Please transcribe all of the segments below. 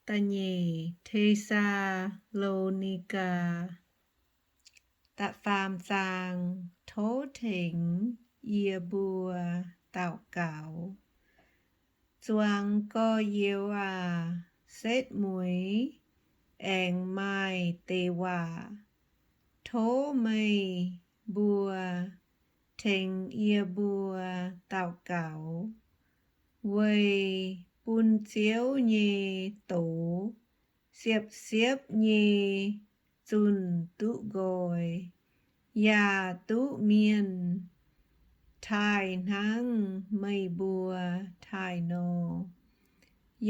Da'nyeic Te^saa^lo^ni^gaa. Da'faam zaang. Tov tengx yie mbuo daux gaux. Zuangx gorx-youz aac, setv mueiz aengx maaih deix waac. Tov meih mbuo tengx yie mbuo daux gaux, weic bun Ziouv nyei doz siepv-siepv nyei zunh duqv nqoi, yaac duqv mienh taaih hnangv meih mbuo taaih nor.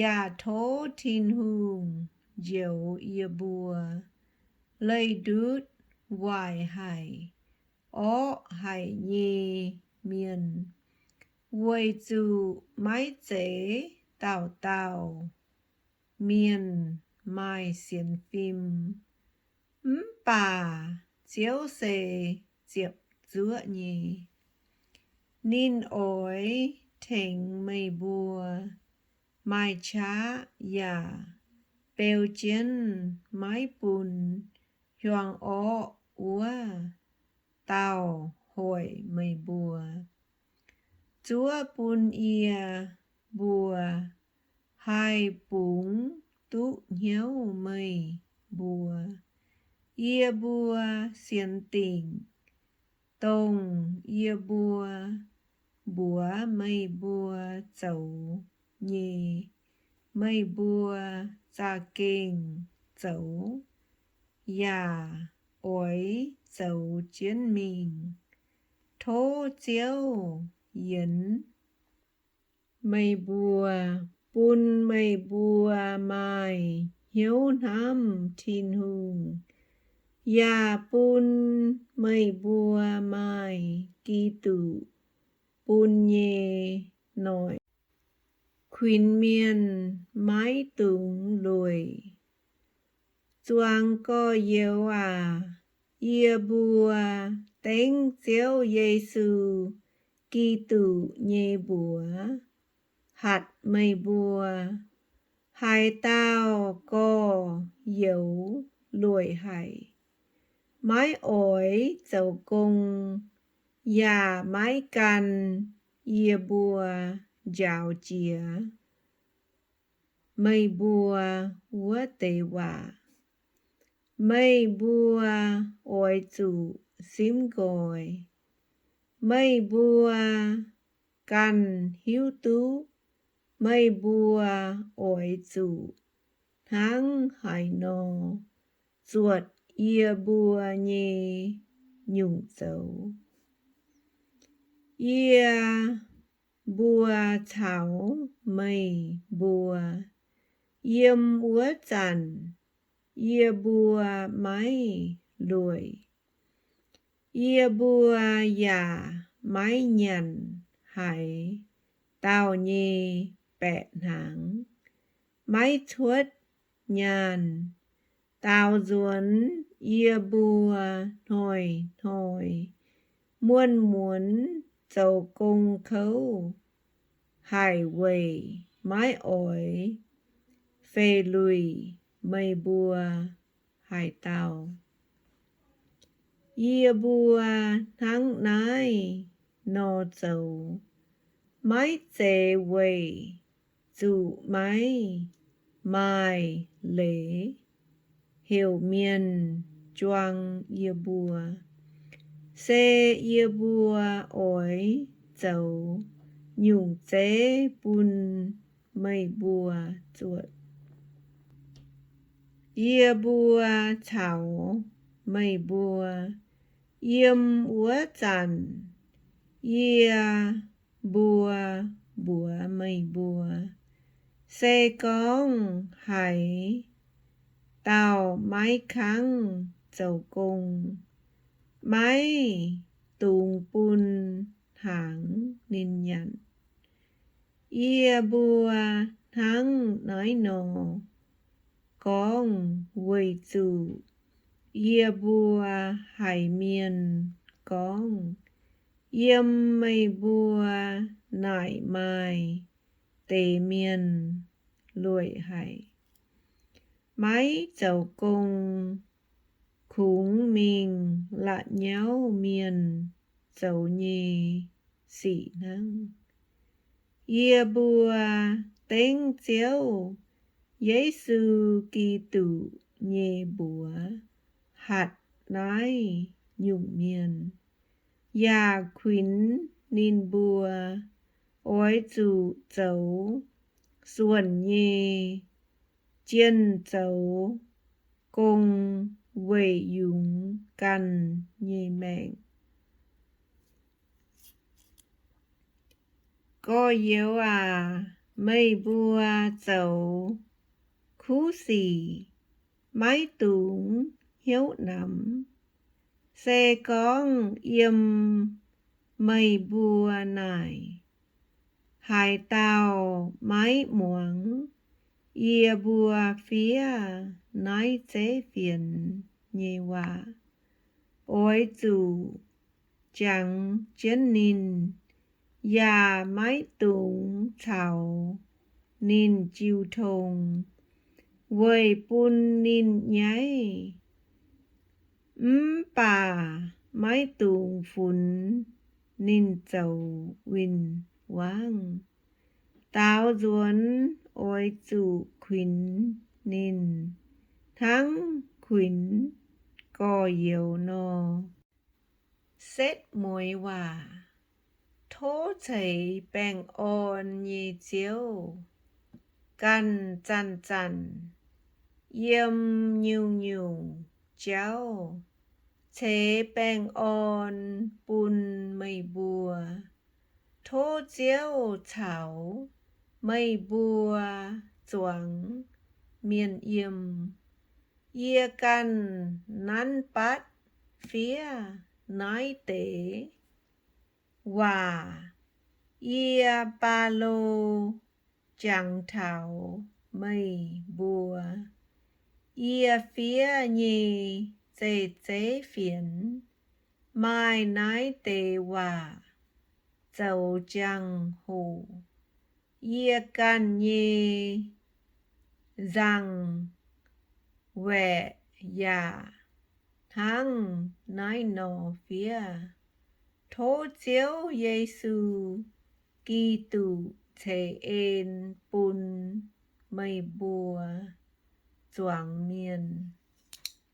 Yaac tov Tin-Hungh njoux yie mbuo leih ndutv waaic haic, orqv haic nyei mienh, weic zuqc maiv zeiz dauh dauh mienh maaih sienx fim, mv baac Ziouv se ziepc zuoqv nyei. Ninh oix tengx meih mbuo maaih qaqv yaac beu jienv maiv bun hiuang orqv wuov dauh hoic meih mbuo. Zuov bun yie mbuo haih bungx duqv hnyouv meih mbuo. Yie mbuo sienx dingc dongh yie mbuo mbuox meih mbuo zoux nyei, meih mbuo za'gengh zoux yaac oix zoux jienv mingh. Tov Ziouv yienx meih mbuo, bun meih mbuo maaih hnyouv hnamv Tin-Hungh, yaac bun meih mbuo maaih Giduc bun nyei noic, kuinx mienh maiv dungx lueic. Zuangx gorx-youz aac, yie mbuo dengv Ziouv Yesu Giduc nyei mbuox hatc meih mbuo. Haaix dauh gorx-youz lueic haic, maiv oix zoux gong, yaac maiv gan yie mbuo njaaux jiex meih mbuo wuov deix waac, meih mbuo oix zuqc simv nqoi. Meih mbuo ganh hiuv duqv meih mbuo oix zuqc hnangv haaix nor zuotc yie mbuo nyei nyungc zoux. Yie mbuo caux meih mbuo yiem wuov zanc, yie mbuo maiv lueic. Yie mbuo yaac maiv nyanc haaix dauh nyei baeqc hnaangx, maiv cuotv nyaanh. Daaux nzuonx yie mbuo hnoi-hnoi muonz-muonz zoux gong kouv haic weic maiv oix feh luic meih mbuo haaix dauh. Yie mbuo hnangv naaiv nor zoux, maiv zeiz weic zuqc maiv maaih leiz heuc mienh juang yie mbuo. Se yie mbuo oix zoux nyungc zeiv bun meih mbuo zuotc. Yie mbuo caux meih mbuo yiem wuov zanc, yie mbuo mbuox meih mbuo, se gorngv haaix dauh maiv kangv zoux gong, maiv dungx bun hnaangx ninh nyanc. Yie mbuo hnangv naaiv nor gorngv weic zuqc yie mbuo haiz mienh gorngv, yiem meih mbuo naaic maaih deix mienh lueic haic. maiv zoux gong, kungx mingh la'nyauv mienh zoux nyei sic hnangv. Yie mbuo dengv Ziouv Yesu Giduc nyei mbuox hatc naaiv nyungc mienh, yaac kuinx ninh mbuo oix zuqc zoux suonc nyei, jienh zoux gong weic yungz ganh nyei maengc. Gorx-youz aac, meih mbuo zoux kuv sic maiv dungx hnyouv namx. Se gorngv yiem meih mbuo naaic haaix dauh maiv muangx yie mbuo fiev naaiv zeiv fienx nyei waac, oix zuqc jangx jienv ninh, yaac maiv dungx caux ninh jiu tong, weic bun ninh nyaiv. Mv baac maiv dungx funx ninh zoux win-wangv. Daaux nzuonx oix zuqc kuinx ninh hnangv kuinx gorx-youz nor. Setv Mueiz Waac. Tov ceix baengh orn nyei Ziouv, ganh zanc-zanc yiem nyungc-nyungc jauv ceix baengh orn bun meih mbuo. Tov Ziouv caux meih mbuo zuangx mienh yiem. Yie ganh nanv batv fiev naaiv deix waac. Yie, Baulo, jangx taux meih mbuo. Yie fiev nyei zeiv-zeiv fienx maaih naaiv deix waac zoux jangx-hoc. Yie ganh nyei nzangc waeqc yaac hnangv naaiv nor fiev. Tov Ziouv Yesu Giduc ceix en bun meih mbuo zuangx mienh.